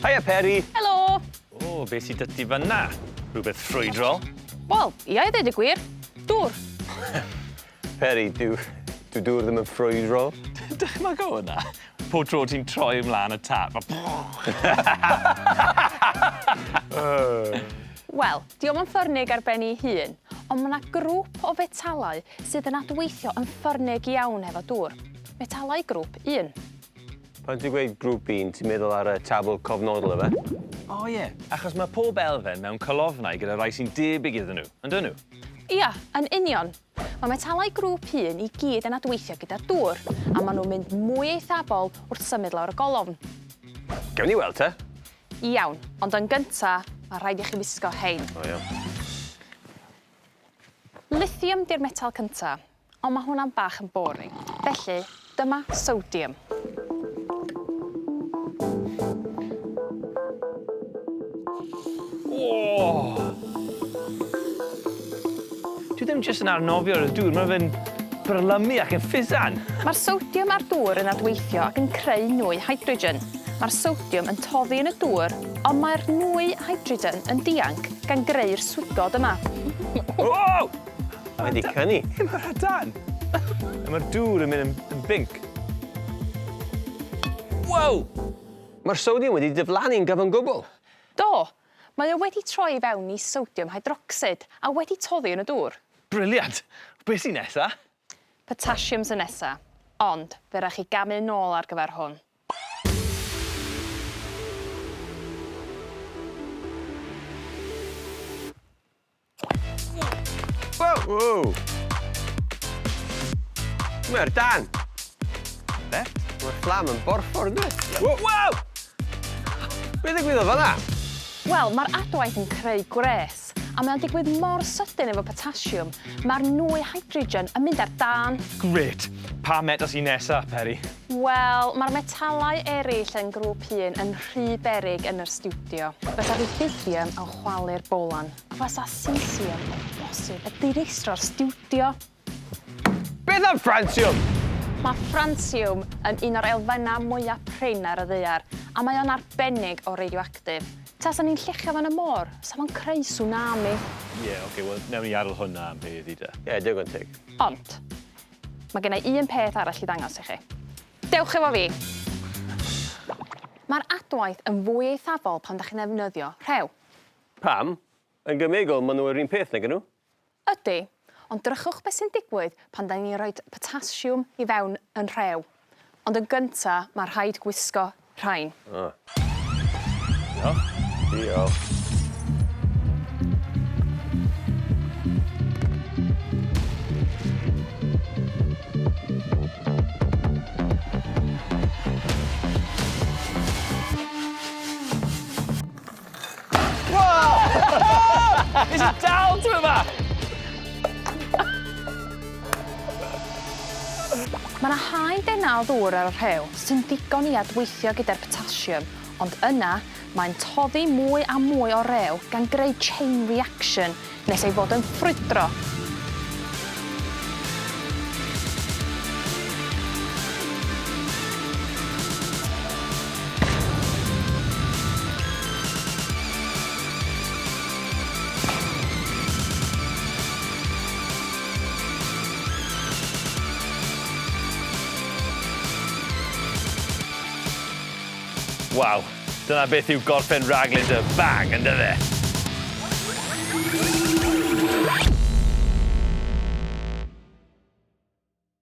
Hiya, Peri! Helo! O, beth sydd 'da ti fan'na? Rhywbeth ffrwydrol? Wel, ia i ddeud y gwir, dŵr. Peri, dyw, dyw dŵr ddim yn ffrwydrol. Dychmyga hwnna. Pob tro ti'n troi ymlaen y tap. Wel, dio'm yn ffyrnig ar ben ei hun, ond mae 'na grŵp o fetalau sydd yn adweithio yn ffyrnig iawn hefo dŵr. Metalau grŵp un. Pan ti'n gweud grŵp un, ti'n meddwl ar y tabl cofnodol ife? O ie, achos mae pob elfen mewn colofnau gyda rai sy'n debyg iddyn nhw, on'd ydyn nhw? Ia, yn union. Mae metalau grŵp un i gyd yn adweithio gyda dŵr, a maen nhw'n mynd mwy eithafol wrth symud lawr y golofn. Gewn ni weld te. Iawn, ond yn gynta, mae rhaid i chi wisgo hein. O iawn. Lithium 'di'r metal cynta, ond mae hwnna'n bach yn boring. Felly, dyma sodium. O! Dwi ddim jyst yn arnofio ar y dŵr, mae fe'n byrlymu ac yn ffysan. Mae'r sodium a'r dŵr yn adweithio ac yn creu nwy hydrogen. Mae'r sodium yn toddi yn y dŵr, ond mae'r nwy hydrogen yn dianc gan greu'r swigod yma. Wow! Mae 'di cynnu. Mae'r rhadan! A mae'r dŵr yn mynd yn, yn binc. Wow! Mae'r sodium wedi diflannu'n gyfan gwbl. Do! Mae o wedi troi i fewn i sodium hydrocsid a wedi toddi yn y dŵr. Brilliant! Be sy nesa? Potassium sy nesa, ond fe rai chi gamu nôl ar gyfer hwn. Wow! Wow! Mae ar dan! Left? Mae'r fflam yn borffor, ynddo? Wow! Wow! Be ddigwyddodd fan'na? Wel, mae'r adwaith yn creu gwres, a mae o'n digwydd mor sydyn efo potasiwm, mae'r nwy hydrogen yn mynd ar dân. Grêt! Pa metal sy nesa, Peri? Wel, mae'r metalau eraill yn grŵp un yn rhy beryg yn yr stiwdio. Fysa rubidium yn chwalu'r bolan, a fysa cesium o bosib yn dinistro'r stiwdio. Beth am ffransiwm? Mae ffransiwm yn un o'r elfennau mwya prin ar y ddaear, a mae o'n arbennig o radioactif. Tasa ni'n lluchio fo yn y môr, 'sa fo'n creu tsunami. Ie, oce, wel, newn ni adael hwnna am heddi de. Ie, digon teg. Ond, Mae gen i un peth arall i ddangos i chi. Dewch efo fi! Mae'r adwaith yn fwy eithafol pan 'da chi'n ddefnyddio rhew. Pam? Yn gemegol, maen nhw yr un peth, nag 'yn nhw? Ydy, ond drychwch beth sy'n digwydd pan 'da ni'n rhoi potasiwm i fewn yn rhew. Ond yn gynta, mae rhaid gwisgo rhain. O. Diolch. Diolch. Nes i dal tro yma! Mae 'na haen denau o ddŵr ar y rhew sy'n ddigon i adweithio gyda'r potasiwm, ond yna mae'n toddi mwy a mwy o rew gan greu chain reaction nes ei fod yn ffrwydro. Waw, dyna beth yw gorffen raglen dy bang, yndyfe?